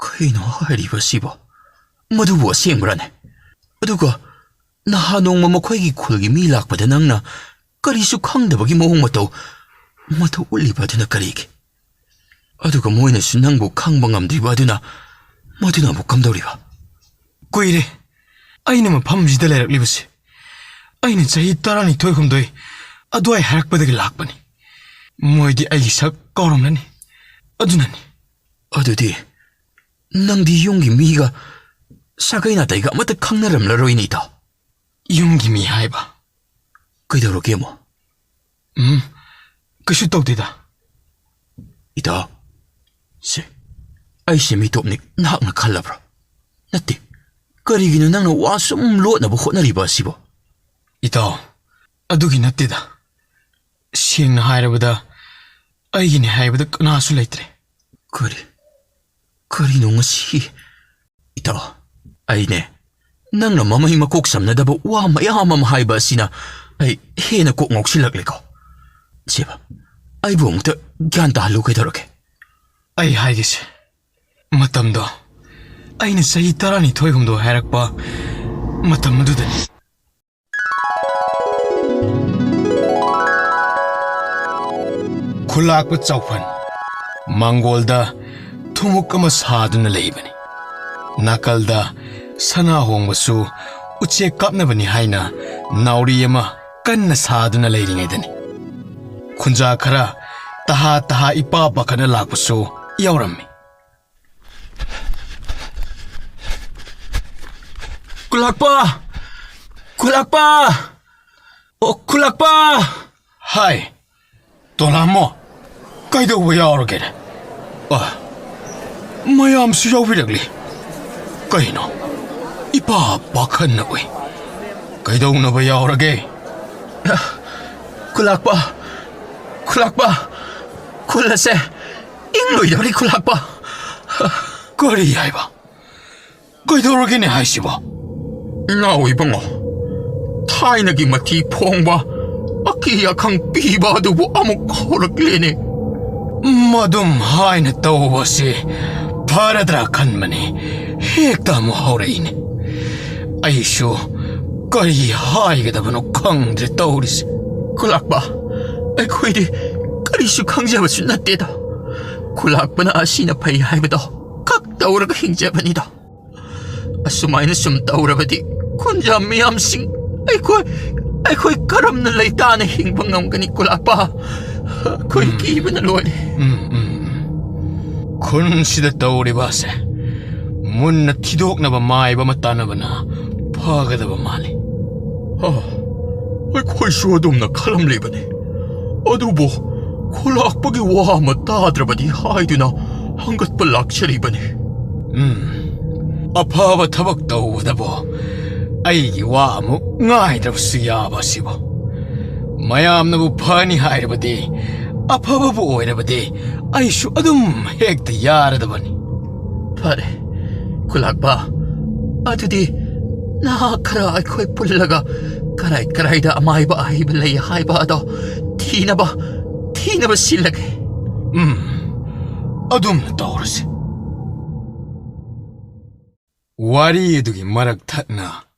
ꯀꯩꯅꯣ ꯍꯥꯏꯔꯤꯕ ꯑꯁꯤꯕꯣ? ꯃꯗꯨꯕꯨ ꯑꯁꯦꯡꯕ꯭ꯔꯥꯅꯦ? ꯑꯗꯨꯒ ꯅꯍꯥꯟ ꯅꯣꯡꯃ ꯃꯈꯣꯏꯒꯤ ꯈꯨꯜꯒꯤ ꯃꯤ ꯂꯥꯛꯄꯗ ꯅꯪꯅ ꯀꯔꯤꯁꯨ ꯈꯪꯗꯕꯒꯤ ꯃꯑꯣꯡ ꯃꯇꯧ ꯃꯗꯨ ꯎꯠꯂꯤꯕ ꯑꯗꯨꯅ ꯀꯔꯤꯒꯤ? ꯑꯗꯨꯒ ꯃꯣꯏꯅꯁꯨ ꯅꯪꯕꯨ ꯈꯪꯕ ꯉꯝꯗ꯭ꯔꯤꯕ ꯑꯗꯨꯅ ꯃꯗꯨꯅ ꯑꯃꯨꯛ ꯀꯝꯗꯧꯔꯤꯕ?" "ꯀꯨꯏꯔꯦ ꯑꯩꯅ ꯃꯐꯝꯁꯤꯗ ꯂꯩꯔꯛꯂꯤꯕꯁꯦ꯫ ꯑꯩꯅ ꯆꯍꯤ ꯇꯔꯥꯅꯤꯊꯣꯏ ꯍꯨꯝꯗꯣꯏ ꯑꯗꯨꯋꯥꯏ ꯍꯥꯏꯔꯛꯄꯗꯒꯤ ꯂꯥꯛꯄꯅꯤ꯫ ꯃꯣꯏꯗꯤ ꯑꯩꯒꯤ ꯁꯛ ꯀꯥꯎꯔꯝꯂꯅꯤ꯫ ꯑꯗꯨꯅꯅꯤ꯫" "ꯑꯗꯨꯗꯤ ꯅꯪꯗꯤ ꯌꯨꯝꯒꯤ ꯃꯤꯒ ꯁꯥꯒꯩ ꯅꯥꯇꯩꯒ ꯑꯃꯠꯇ ꯈꯪꯅꯔꯝꯂꯔꯣꯏꯅꯦ ꯏꯇꯥꯎ꯫" "ꯌꯨꯝꯒꯤ ꯃꯤ ꯍꯥꯏꯕ?" "ꯀꯩꯗꯧꯔꯒꯦ ꯑꯃꯨꯛ?" "ꯎꯝ, ꯀꯩꯁꯨ ꯇꯧꯗꯦꯗ꯫" ꯏꯇꯥꯎ, ꯁꯦ, ꯑꯩꯁꯦ ꯃꯤꯇꯣꯞꯅꯤ ꯅꯍꯥꯛꯅ ꯈꯜꯂꯕ꯭ꯔꯣ? ꯅꯠꯇꯦ, ꯀꯔꯤꯒꯤꯅꯣ ꯅꯪꯅ ꯋꯥ ꯁꯨꯝ ꯂꯣꯠꯅꯕ ꯍꯣꯠꯅꯔꯤꯕ ꯑꯁꯤꯕꯣ? ꯏꯇꯥꯎ, ꯑꯗꯨꯒꯤ ꯅꯠꯇꯦꯗ꯫ ꯁꯦꯡꯅ ꯍꯥꯏꯔꯕꯗ, ꯑꯩꯒꯤꯅꯦ ꯍꯥꯏꯕꯗ ꯀꯅꯥꯁꯨ ꯂꯩꯇ꯭ꯔꯦ꯫ ꯀꯔꯤ? ꯀꯔꯤꯅꯣ ꯉꯁꯤ? ꯏꯇꯥꯎ, ꯑꯩꯅꯦ, ꯅꯪꯅ ꯃꯃꯩ ꯃꯀꯣꯛ ꯁꯝꯅꯗꯕ ꯋꯥ ꯃꯌꯥꯝ ꯑꯃ ꯍꯥꯏꯕ ꯑꯁꯤꯅ ꯑꯩ ꯍꯦꯟꯅ ꯀꯣꯛ ꯉꯥꯎꯁꯤꯜꯂꯛꯂꯦꯀꯣ꯫ ꯁꯦꯕ, ꯑꯩꯕꯨ ꯑꯃꯨꯛꯇ ꯒ꯭ꯌꯥꯟ ꯇꯥꯍꯜꯂꯨ ꯀꯩꯗꯧꯔꯒꯦ? ꯑꯩ ꯍꯥꯏꯒꯦꯁꯦ, ꯃꯇꯝꯗꯣ, ꯑꯩꯅ ꯆꯍꯤ ꯇꯔꯥꯅꯤꯊꯣꯏ ꯍꯨꯝꯗꯣꯏ ꯍꯥꯏꯔꯛꯄ ꯃꯇꯝ ꯑꯗꯨꯗꯅꯤ꯫ ꯈꯨꯂꯥꯛꯄ ꯆꯥꯎꯐꯟ ꯃꯪꯒꯣꯜꯗ ꯊꯨꯝꯃꯣꯛ ꯑꯃ ꯁꯥꯗꯨꯅ ꯂꯩꯕꯅꯤ꯫ ꯅꯥꯀꯜꯗ ꯁꯅꯥ ꯍꯣꯡꯕꯁꯨ ꯎꯆꯦꯛ ꯀꯥꯞꯅꯕꯅꯤ ꯍꯥꯏꯅ ꯅꯥꯎꯔꯤ ꯑꯃ ꯀꯟꯅ ꯁꯥꯗꯨꯅ ꯂꯩꯔꯤꯉꯩꯗꯅꯤ, ꯈꯨꯟꯖꯥ ꯈꯔ ꯇꯍꯥ ꯇꯍꯥ ꯏꯄꯥ ꯄꯥꯈꯠꯅ ꯂꯥꯛꯄꯁꯨ ꯌꯥꯎꯔꯝꯃꯤ꯫ ꯈꯨꯂꯥꯛꯄ! ꯈꯨꯂꯥꯛꯄ! ꯑꯣ, ꯈꯨꯂꯥꯛꯄ! ꯍꯥꯏ, ꯇꯣꯂꯥꯃꯣ, ꯀꯩꯗꯧꯕ ꯌꯥꯎꯔꯒꯦꯅꯦ? ꯑ, ꯃꯌꯥꯝꯁꯨ ꯌꯥꯎꯕꯤꯔꯛꯂꯤ꯫ ꯀꯩꯅꯣ? ꯏꯄꯥ ꯄꯥꯈꯠꯅ ꯎꯏ꯫ ꯀꯩꯗꯧꯅꯕ ꯌꯥꯎꯔꯒꯦ? ꯈꯨꯂꯥꯛꯄ! ꯈꯨꯂꯥꯛꯄ! ꯈꯨꯜ ꯑꯁꯦ ꯏꯪꯂꯣꯏꯗꯧꯔꯤ, ꯈꯨꯂꯥꯛꯄ! ꯀꯔꯤ ꯍꯥꯏꯕ? ꯀꯩꯗꯧꯔꯒꯦꯅꯦ ꯍꯥꯏꯁꯤꯕꯣ? ꯏꯅꯥꯎ ꯏꯕꯨꯡꯉꯣ, ꯊꯥꯏꯅꯒꯤ ꯃꯊꯤ ꯐꯣꯡꯕ, ꯑꯀꯤ ꯑꯈꯪ ꯄꯤꯕ ꯑꯗꯨꯕꯨ ꯑꯃꯨꯛ ꯍꯧꯔꯛꯂꯦꯅꯦ꯫ ꯃꯗꯨꯝ ꯍꯥꯏꯅ ꯇꯧꯕꯁꯤ ꯐꯔꯗ꯭ꯔꯥ ꯈꯟꯕꯅꯤ, ꯍꯦꯛꯇ ꯑꯃꯨꯛ ꯍꯧꯔꯛꯏꯅꯦ꯫ ꯑꯩꯁꯨ ꯀꯔꯤ ꯍꯥꯏꯒꯗꯕꯅꯣ ꯈꯪꯗ꯭ꯔꯦ ꯇꯧꯔꯤꯁꯦ꯫ ꯈꯨꯂꯥꯛꯄ, ꯑꯩꯈꯣꯏꯗꯤ ꯀꯔꯤꯁꯨ ꯈꯪꯖꯕꯁꯨ ꯅꯠꯇꯦꯗ꯫ ꯈꯨꯂꯥꯛꯄꯅ ꯑꯁꯤꯅ ꯐꯩ ꯍꯥꯏꯕꯗꯣ ꯈꯛ ꯇꯧꯔꯒ ꯍꯤꯡꯖꯕꯅꯤꯗ꯫ ꯑꯁꯨꯃꯥꯏꯅ ꯁꯨꯝ ꯇꯧꯔꯕꯗꯤ ꯈꯨꯟꯖꯥ ꯃꯤꯌꯥꯝꯁꯤꯡ ꯑꯩꯈꯣꯏ, ꯑꯩꯈꯣꯏ ꯀꯔꯝꯅ ꯂꯩꯇꯥꯅ ꯍꯤꯡꯕ ꯉꯝꯒꯅꯤ, ꯈꯨꯂꯥꯛꯄ? ꯑꯩꯈꯣꯏ ꯎꯝ꯫ ꯀꯤꯕꯅ ꯂꯣꯏꯔꯦ꯫ ꯎꯝ, ꯎꯝ, ꯎꯝ꯫ ꯈꯨꯟꯁꯤꯗ ꯇꯧꯔꯤꯕ ꯑꯁꯦ ꯃꯨꯟꯅ ꯊꯤꯗꯣꯛꯅꯕ ꯃꯥꯏꯕ ꯑꯃ ꯇꯥꯟꯅꯕꯅ ꯐꯒꯗꯕ ꯃꯥꯜꯂꯤ꯫ ꯑ, ꯑꯩꯈꯣꯏꯁꯨ ꯑꯗꯨꯝꯅ ꯈꯜꯂꯝꯂꯤꯕꯅꯤ꯫ ꯑꯗꯨꯕꯨ ꯈꯨꯂꯥꯛꯄꯒꯤ ꯋꯥ ꯑꯃ ꯇꯥꯗ꯭ꯔꯕꯗꯤ ꯍꯥꯏꯗꯨꯅ ꯍꯪꯒꯠꯄ ꯂꯥꯛꯆꯔꯤꯕꯅꯤ꯫ ꯎꯝ, ꯑꯐꯕ ꯊꯕꯛ ꯇꯧꯕꯗꯕꯨ ꯑꯩꯒꯤ ꯋꯥ ꯑꯃꯨꯛ ꯉꯥꯏꯗ꯭ꯔꯕꯁꯨ ꯌꯥꯕ ꯑꯁꯤꯕꯨ꯫ ꯃꯌꯥꯝꯅꯕꯨ ꯐꯅꯤ ꯍꯥꯏꯔꯕꯗꯤ, ꯑꯐꯕꯕꯨ ꯑꯣꯏꯔꯕꯗꯤ, ꯑꯩꯁꯨ ꯑꯗꯨꯝ ꯍꯦꯛꯇ ꯌꯥꯔꯗꯕꯅꯤ꯫ ꯐꯔꯦ, ꯈꯨꯂꯥꯛꯄ, ꯑꯗꯨꯗꯤ ꯅꯍꯥ ꯈꯔ ꯑꯩꯈꯣꯏ ꯄꯨꯜꯂꯒ ꯀꯔꯥꯏ ꯀꯔꯥꯏꯗ ꯑꯃꯥꯏꯕ ꯑꯍꯩꯕ ꯂꯩ ꯍꯥꯏꯕ ꯑꯗꯣ ꯊꯤꯅꯕ, ꯊꯤꯅꯕ ꯁꯤꯜꯂꯒꯦ꯫ ꯎꯝ, ꯑꯗꯨꯝꯅ ꯇꯧꯔꯁꯤ꯫ ꯋꯥꯔꯤ ꯑꯗꯨꯒꯤ ꯃꯔꯛ ꯊꯠꯅ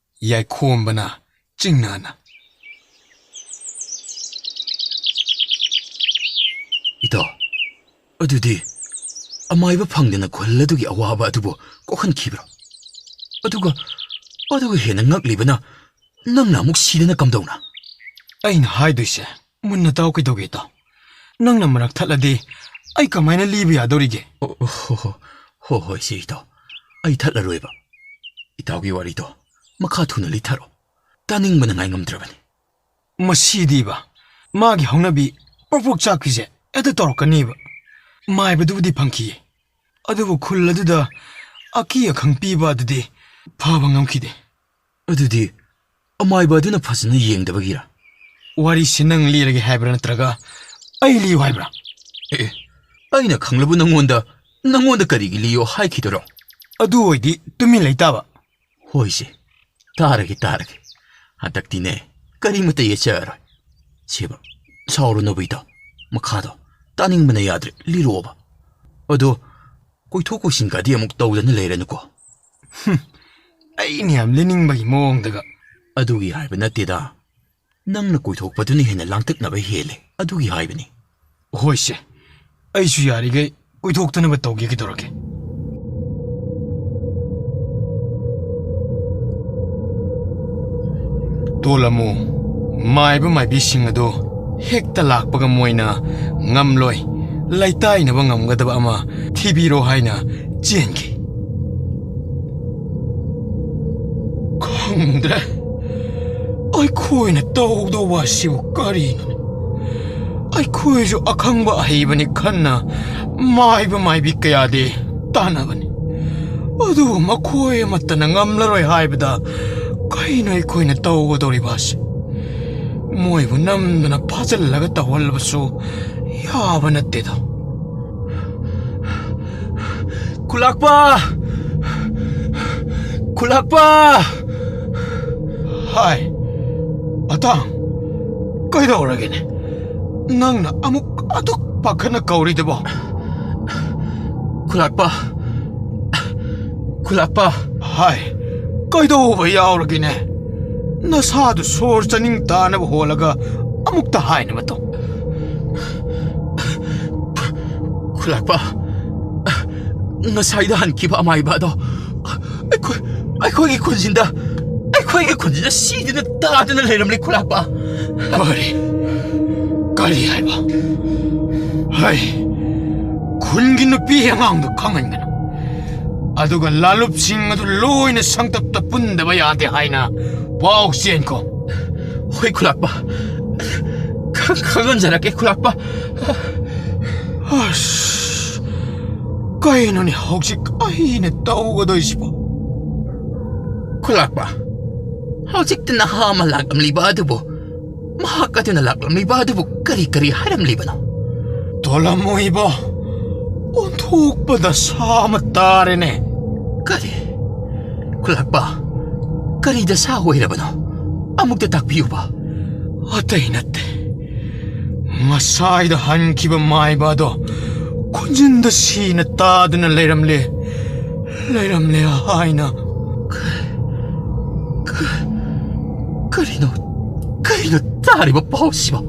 ꯌꯥꯏꯈꯣꯝꯕꯅ ꯆꯤꯡꯅꯅ, "ꯏꯇꯥꯎ, ꯑꯗꯨꯗꯤ ꯑꯃꯥꯏꯕ ꯐꯪꯗꯅ ꯈꯨꯜ ꯑꯗꯨꯒꯤ ꯑꯋꯥꯕ ꯑꯗꯨꯕꯨ ꯀꯣꯛꯍꯟꯈꯤꯕ꯭ꯔꯣ? ꯑꯗꯨꯒ, ꯑꯗꯨꯒ ꯍꯦꯟꯅ ꯉꯛꯂꯤꯕꯅ, ꯅꯪꯅ ꯑꯃꯨꯛ ꯁꯤꯗꯅ ꯀꯝꯗꯧꯅ?" "ꯑꯩꯅ ꯍꯥꯏꯗꯣꯏꯁꯦ ꯃꯨꯟꯅ ꯇꯥꯎ ꯀꯩꯗꯧꯒꯦ, ꯏꯇꯥꯎ? ꯅꯪꯅ ꯃꯔꯛ ꯊꯠꯂꯗꯤ ꯑꯩ ꯀꯃꯥꯏꯅ ꯂꯤꯕ ꯌꯥꯗꯧꯔꯤꯒꯦ?" "ꯑꯣ, ꯑꯣ, ꯍꯣ, ꯍꯣ, ꯍꯣ, ꯍꯣꯏ, ꯁꯦ, ꯏꯇꯥꯎ, ꯑꯩ ꯊꯠꯂꯔꯣꯏꯕ꯫ ꯏꯇꯥꯎꯒꯤ ꯋꯥꯔꯤꯗꯣ ꯃꯈꯥ ꯊꯨꯅ ꯂꯤꯊꯔꯣ, ꯇꯥꯅꯤꯡꯕꯅ ꯉꯥꯏ ꯉꯝꯗ꯭ꯔꯕꯅꯤ꯫" "ꯃꯁꯤꯗꯤꯕ, ꯃꯥꯒꯤ ꯍꯧꯅꯕꯤ ꯄ꯭ꯔꯣꯛ ꯄ꯭ꯔꯣꯛ ꯆꯥꯛꯄꯤꯁꯦ ꯍꯦꯛꯇ ꯇꯧꯔꯛꯀꯅꯤꯕ꯫ ꯃꯥꯏꯕꯗꯨꯕꯨꯗꯤ ꯐꯪꯈꯤꯌꯦ, ꯑꯗꯨꯕꯨ ꯈꯨꯜ ꯑꯗꯨꯗ ꯑꯀꯤ ꯑꯈꯪ ꯄꯤꯕ ꯑꯗꯨꯗꯤ ꯐꯕ ꯉꯝꯈꯤꯗꯦ꯫" "ꯑꯗꯨꯗꯤ ꯑꯃꯥꯏꯕ ꯑꯗꯨꯅ ꯐꯖꯅ ꯌꯦꯡꯗꯕꯒꯤꯔ?" "ꯋꯥꯔꯤꯁꯤ ꯅꯪ ꯂꯤꯔꯒꯦ ꯍꯥꯏꯕ꯭ꯔꯥ, ꯅꯠꯇ꯭ꯔꯒ ꯑꯩ ꯂꯤꯌꯨ ꯍꯥꯏꯕ꯭ꯔꯥ?" "ꯑꯦ, ꯑꯩꯅ ꯈꯪꯂꯕꯨ ꯅꯪꯉꯣꯟꯗ, ꯅꯪꯉꯣꯟꯗ ꯀꯔꯤꯒꯤ ꯂꯤꯌꯣ ꯍꯥꯏꯈꯤꯗꯣꯏꯔꯣ?" "ꯑꯗꯨ ꯑꯣꯏꯗꯤ ꯇꯨꯃꯤꯟ ꯂꯩꯇꯥꯕ꯫" "ꯍꯣꯏꯁꯦ, ꯇꯥꯔꯒꯦ, ꯇꯥꯔꯒꯦ꯫ ꯍꯟꯗꯛꯇꯤꯅꯦ, ꯀꯔꯤꯃꯇ ꯌꯦꯠꯆꯔꯔꯣꯏ꯫ ꯁꯦꯕ, ꯁꯥꯎꯔꯨꯅꯣꯕ ꯏꯇꯥꯎ, ꯃꯈꯥꯗꯣ ꯇꯥꯅꯤꯡꯕꯅ ꯌꯥꯗ꯭ꯔꯦ, ꯂꯤꯔꯛꯑꯣꯕ꯫ ꯑꯗꯣ ꯀꯣꯏꯊꯣꯛ ꯀꯣꯏꯁꯤꯟꯒꯗꯤ ꯑꯃꯨꯛ ꯇꯧꯗꯅ ꯂꯩꯔꯅꯨꯀꯣ꯫" "ꯍꯨꯝ, ꯑꯩꯅ ꯌꯥꯝ ꯂꯤꯅꯤꯡꯕꯒꯤ ꯃꯑꯣꯡꯗꯒ꯫" "ꯑꯗꯨꯒꯤ ꯍꯥꯏꯕ ꯅꯠꯇꯦꯗ, ꯅꯪꯅ ꯀꯣꯏꯊꯣꯛꯄꯗꯨꯅ ꯍꯦꯟꯅ ꯂꯥꯡꯇꯛꯅꯕ ꯍꯦꯜꯂꯦ, ꯑꯗꯨꯒꯤ ꯍꯥꯏꯕꯅꯤ꯫" "ꯍꯣꯏꯁꯦ, ꯑꯩꯁꯨ ꯌꯥꯔꯤꯈꯩ ꯀꯣꯏꯊꯣꯛꯇꯅꯕ ꯇꯧꯒꯦ, ꯀꯩꯗꯧꯔꯒꯦ?" ꯇꯣꯂꯝꯃꯨ, ꯃꯥꯏꯕ ꯃꯥꯏꯕꯤꯁꯤꯡ ꯑꯗꯨ ꯍꯦꯛꯇ ꯂꯥꯛꯄꯒ ꯃꯣꯏꯅ ꯉꯝꯂꯣꯏ, ꯂꯩꯇꯥꯏꯅꯕ ꯉꯝꯒꯗꯕ ꯑꯃ ꯊꯤꯕꯤꯔꯣ ꯍꯥꯏꯅ ꯆꯦꯟꯈꯤ꯫ "ꯈꯪꯗ꯭ꯔꯦ, ꯑꯩꯈꯣꯏꯅ ꯇꯧꯗꯧꯕ ꯑꯁꯤꯕꯨ ꯀꯔꯤꯅꯣꯅꯦ? ꯑꯩꯈꯣꯏꯁꯨ ꯑꯈꯪꯕ ꯑꯍꯩꯕꯅꯤ ꯈꯟꯅ ꯃꯥꯏꯕ ꯃꯥꯏꯕꯤ ꯀꯌꯥꯗꯤ ꯇꯥꯟꯅꯕꯅꯤ꯫ ꯑꯗꯨꯕꯨ ꯃꯈꯣꯏ ꯑꯃꯠꯇꯅ ꯉꯝꯂꯔꯣꯏ ꯍꯥꯏꯕꯗ ꯀꯩꯅꯣ ꯑꯩꯈꯣꯏꯅ ꯇꯧꯒꯗꯧꯔꯤꯕ ꯑꯁꯤ? ꯃꯣꯏꯕꯨ ꯅꯝꯗꯨꯅ ꯐꯥꯖꯤꯜꯂꯒ ꯇꯧꯍꯜꯂꯕꯁꯨ ꯌꯥꯕ ꯅꯠꯇꯦꯗꯣ꯫ ꯈꯨꯂꯥꯛꯄ! ꯈꯨꯂꯥꯛꯄ! ꯍꯥꯏ, ꯑꯇꯥꯡ, ꯀꯩꯗꯧꯔꯒꯦꯅꯦ? ꯅꯪꯅ ꯑꯃꯨꯛ ꯑꯗꯨꯛ ꯄꯥꯈꯠꯅ ꯀꯧꯔꯤꯗꯨꯕꯣ? ꯈꯨꯂꯥꯛꯄ! ꯈꯨꯂꯥꯛꯄ! ꯍꯥꯏ, ꯀꯩꯗꯧꯕ ꯌꯥꯎꯔꯒꯦꯅꯦ? ꯅꯁꯥꯗꯨ ꯁꯣꯔ ꯆꯥꯅꯤꯡ ꯇꯥꯅꯕ ꯍꯣꯜꯂꯒ ꯑꯃꯨꯛꯇ ꯍꯥꯏꯅꯕ ꯇꯧ꯫ ꯈꯨꯂꯥꯛꯄ, ꯉꯁꯥꯏꯗ ꯍꯟꯈꯤꯕ ꯑꯃꯥꯏꯕ ꯑꯗꯣ ꯑꯩꯈꯣꯏ, ꯑꯩꯈꯣꯏꯒꯤ ꯈꯨꯟꯖꯤꯟꯗ, ꯑꯩꯈꯣꯏꯒꯤ ꯈꯨꯟꯖꯤꯟꯗ ꯁꯤꯗꯨꯅ ꯇꯥꯗꯨꯅ ꯂꯩꯔꯝꯂꯤ, ꯈꯨꯂꯥꯛꯄ꯫ ꯀꯔꯤ? ꯀꯔꯤ ꯍꯥꯏꯕ? ꯍꯩ, ꯈꯨꯟꯒꯤ ꯅꯨꯄꯤ ꯑꯉꯥꯡꯗꯨ ꯈꯪꯍꯟꯒꯅꯨ꯫ ꯑꯗꯨꯒ ꯂꯥꯂꯨꯞꯁꯤꯡ ꯑꯗꯨ ꯂꯣꯏꯅ ꯁꯪꯇꯞꯇ ꯄꯨꯟꯗꯕ ꯌꯥꯗꯦ ꯍꯥꯏꯅ ꯄꯥꯎ ꯆꯦꯟꯈꯣ꯫ ꯍꯣꯏ, ꯈꯨꯂꯥꯛꯄ꯫ ꯈ-, ꯈꯪꯍꯟꯖꯔꯛꯀꯦ, ꯈꯨꯂꯥꯛꯄ꯫ ꯑꯁ, ꯀꯩꯅꯣꯅꯦ ꯍꯧꯖꯤꯛ ꯑꯩꯅ ꯇꯧꯒꯗꯣꯏꯁꯤꯕꯣ? ꯈꯨꯂꯥꯛꯄ, ꯍꯧꯖꯤꯛꯇ ꯅꯍꯥ ꯑꯃ ꯂꯥꯛꯂꯝꯂꯤꯕ ꯑꯗꯨꯕꯨ, ꯃꯍꯥꯛ ꯑꯗꯨꯅ ꯂꯥꯛꯂꯝꯂꯤꯕ ꯑꯗꯨꯕꯨ ꯀꯔꯤ ꯀꯔꯤ ꯍꯥꯏꯔꯝꯂꯤꯕꯅꯣ? ꯇꯣꯂꯝ ꯑꯣꯏꯕ ꯑꯣꯟꯊꯣꯛꯄ ꯗꯁꯥ ꯑꯃ ꯇꯥꯔꯦꯅꯦ꯫ ꯀꯔꯤ? ꯈꯨꯂꯥꯛꯄ, ꯀꯔꯤ ꯗꯁꯥ ꯑꯣꯏꯔꯕꯅꯣ? ꯑꯃꯨꯛꯇ ꯇꯥꯛꯄꯤꯌꯨꯕ꯫ ꯑꯇꯩ ꯅꯠꯇꯦ, ꯉꯁꯥꯏꯗ ꯍꯟꯈꯤꯕ ꯃꯥꯏꯕ ꯑꯗꯣ ꯈꯣꯟꯖꯤꯟꯗ ꯁꯤꯅ ꯇꯥꯗꯨꯅ ꯂꯩꯔꯝꯂꯦ, ꯂꯩꯔꯝꯂꯦ ꯍꯥꯏꯅ꯫ ꯀ-, ꯀ-, ꯀꯔꯤꯅꯣ, ꯀꯔꯤꯅꯣ ꯇꯥꯔꯤꯕ ꯄꯥꯎꯁꯤꯕꯣ?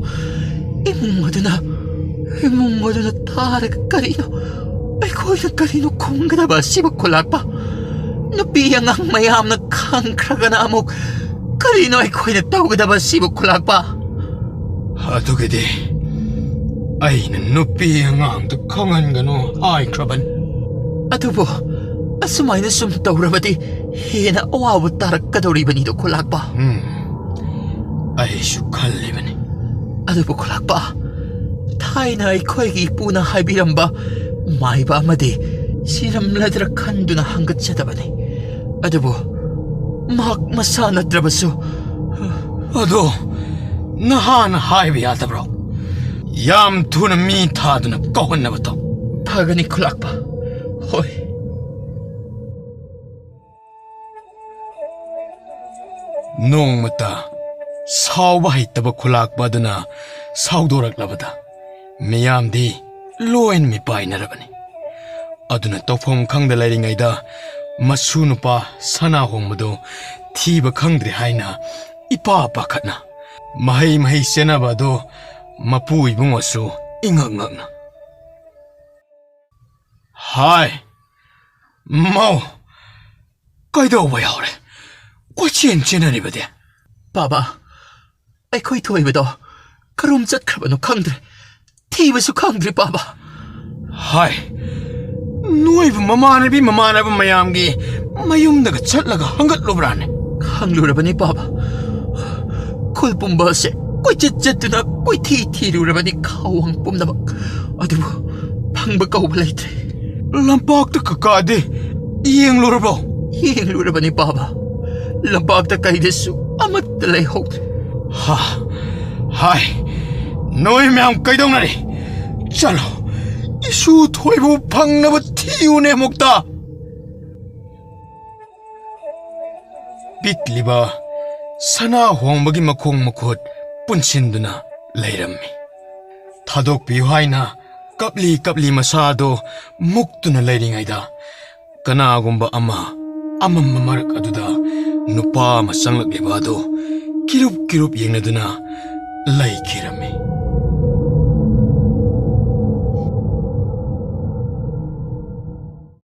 ꯏꯃꯨꯡ ꯑꯗꯨꯅ, ꯏꯃꯨꯡ ꯑꯗꯨꯅ ꯇꯥꯔꯒ ꯀꯔꯤꯅꯣ? ꯑꯩꯈꯣꯏꯅ ꯀꯔꯤꯅꯣ ꯈꯨꯝꯒꯗꯕ ꯑꯁꯤꯕꯨ, ꯈꯨꯂꯥꯛꯄ? ꯅꯨꯄꯤ ꯑꯉꯥꯡ ꯃꯌꯥꯝꯅ ꯈꯪꯈ꯭ꯔꯒꯅ ꯑꯃꯨꯛ ꯀꯔꯤꯅꯣ ꯑꯩꯈꯣꯏꯅ ꯇꯧꯒꯗꯕ ꯑꯁꯤꯕꯨ, ꯈꯨꯂꯥꯛꯄ? ꯑꯗꯨꯒꯤꯗꯤ ꯑꯩꯅ ꯅꯨꯄꯤ ꯑꯉꯥꯡꯗ ꯈꯪꯍꯟꯒꯅꯨ ꯍꯥꯏꯈ꯭ꯔꯕꯅꯤ꯫ ꯑꯗꯨꯕꯨ ꯑꯁꯨꯃꯥꯏꯅ ꯁꯨꯝ ꯇꯧꯔꯕꯗꯤ ꯍꯦꯟꯅ ꯑꯋꯥꯕ ꯇꯥꯔꯛꯀꯗꯧꯔꯤꯕꯅꯤꯗꯣ, ꯈꯨꯂꯥꯛꯄ꯫ ꯎꯝ, ꯑꯩꯁꯨ ꯈꯜꯂꯤꯕꯅꯤ꯫ ꯑꯗꯨꯕꯨ, ꯈꯨꯂꯥꯛꯄ, ꯊꯥꯏꯅ ꯑꯩꯈꯣꯏꯒꯤ ꯏꯄꯨꯅ ꯍꯥꯏꯕꯤꯔꯝꯕ ꯃꯥꯏꯕ ꯑꯃꯗꯤ ꯁꯤꯔꯝꯂꯗ꯭ꯔ ꯈꯟꯗꯨꯅ ꯍꯪꯒꯠꯆꯗꯕꯅꯤ꯫ ꯑꯗꯨꯕꯨ ꯃꯍꯥꯛ ꯃꯁꯥ ꯅꯠꯇ꯭ꯔꯕꯁꯨ꯫ ꯑꯗꯣ ꯅꯍꯥꯟ ꯍꯥꯏꯕ ꯌꯥꯗꯕ꯭ꯔꯣ? ꯌꯥꯝ ꯊꯨꯅ ꯃꯤ ꯊꯥꯗꯨꯅ ꯀꯧꯍꯟꯅꯕ ꯇꯧ꯫ ꯐꯒꯅꯤ ꯈꯨꯂꯥꯛꯄ꯫ ꯍꯣꯏ꯫ ꯅꯣꯡꯃꯇ ꯁꯥꯎꯕ ꯍꯩꯇꯕ ꯈꯨꯂꯥꯛꯄ ꯑꯗꯨꯅ ꯁꯥꯎꯗꯣꯔꯛꯂꯕꯗ ꯃꯤꯌꯥꯝꯗꯤ ꯂꯣꯏꯅ ꯃꯤꯄꯥꯏꯅꯔꯕꯅꯤ꯫ ꯑꯗꯨꯅ ꯇꯧꯐꯝ ꯈꯪꯗ ꯂꯩꯔꯤꯉꯩꯗ ꯃꯁꯨ ꯅꯨꯄꯥ ꯁꯅꯥ ꯍꯣꯡꯕꯗꯨ ꯊꯤꯕ ꯈꯪꯗ꯭ꯔꯦ ꯍꯥꯏꯅ ꯏꯄꯥ ꯄꯥꯈꯠꯅ ꯃꯍꯩ ꯃꯍꯩ ꯆꯦꯟꯅꯕ ꯑꯗꯨ ꯃꯄꯨ ꯏꯕꯨꯡꯉꯣꯁꯨ ꯏꯉꯛ ꯉꯛꯅ꯫ ꯍꯥꯏ, ꯃꯧ, ꯀꯩꯗꯧꯕ ꯌꯥꯎꯔꯦ? ꯀꯣꯏꯆꯦꯟ ꯆꯦꯟꯅꯔꯤꯕꯗꯤ? ꯕꯥꯕꯥ, ꯑꯩꯈꯣꯏ ꯊꯣꯏꯕꯗꯣ ꯀꯔꯣꯝ ꯆꯠꯈ꯭ꯔꯕꯅꯣ ꯈꯪꯗ꯭ꯔꯦ꯫ ꯊꯤꯕꯁꯨ ꯈꯪꯗ꯭ꯔꯦ, ꯕꯥꯕꯥ꯫ ꯍꯥꯏ, ꯅꯣꯏꯕꯨ ꯃꯃꯥꯟꯅꯕꯤ ꯃꯃꯥꯟꯅꯕ ꯃꯌꯥꯝꯒꯤ ꯃꯌꯨꯝꯗꯒ ꯆꯠꯂꯒ ꯍꯪꯒꯠꯂꯨꯕ꯭ꯔꯥꯅꯦ? ꯍꯪꯂꯨꯔꯕꯅꯤ, ꯕꯥꯕꯥ꯫ ꯈꯨꯜ ꯄꯨꯝꯕ ꯑꯁꯦ ꯀꯣꯏꯆꯠ ꯆꯠꯇꯨꯅ ꯀꯣꯏꯊꯤ ꯊꯤꯔꯨꯔꯕꯅꯤ, ꯈꯥꯋꯥꯡ ꯄꯨꯝꯅꯃꯛ꯫ ꯑꯗꯨꯕꯨ ꯐꯪꯕ ꯀꯧꯕ ꯂꯩꯇ꯭ꯔꯦ꯫ ꯂꯝꯄꯥꯛꯇ ꯀꯀꯥꯗꯤ ꯌꯦꯡꯂꯨꯔꯕꯣ? ꯌꯦꯡꯂꯨꯔꯕꯅꯤ, ꯕꯥꯕꯥ꯫ ꯂꯝꯄꯥꯛꯇ ꯀꯩꯗꯁꯨ ꯑꯃꯠꯇ ꯂꯩꯍꯧꯗ꯭ꯔꯦ꯫ ꯍꯥ, ꯍꯥꯏ, ꯅꯣꯏ ꯃꯌꯥꯝ ꯀꯩꯗꯧꯅꯔꯤ? ꯆꯠꯂꯣ, ꯏꯁꯨ ꯊꯣꯏꯕꯨ ꯐꯪꯅꯕ ꯊꯤꯌꯨꯅꯦ ꯑꯃꯨꯛꯇ꯫ ꯄꯤꯛꯂꯤꯕ ꯁꯅꯥ ꯍꯣꯡꯕꯒꯤ ꯃꯈꯣꯡ ꯃꯈꯨꯠ ꯄꯨꯟꯁꯤꯟꯗꯨꯅ ꯂꯩꯔꯝꯃꯤ꯫ ꯊꯥꯗꯣꯛꯄꯤꯌꯨ ꯍꯥꯏꯅ ꯀꯞꯂꯤ ꯀꯞꯂꯤ ꯃꯁꯥꯗꯣ ꯃꯨꯛꯇꯨꯅ ꯂꯩꯔꯤꯉꯩꯗ, ꯀꯅꯥꯒꯨꯝꯕ ꯑꯃ ꯑꯃꯝꯕ ꯃꯔꯛ ꯑꯗꯨꯗ ꯅꯨꯄꯥ ꯑꯃ ꯆꯪꯂꯛꯂꯤꯕ ꯑꯗꯨ ꯀꯤꯔꯨꯞ ꯀꯤꯔꯨꯞ ꯌꯦꯡꯅꯗꯨꯅ ꯂꯩꯈꯤꯔꯝꯃꯤ꯫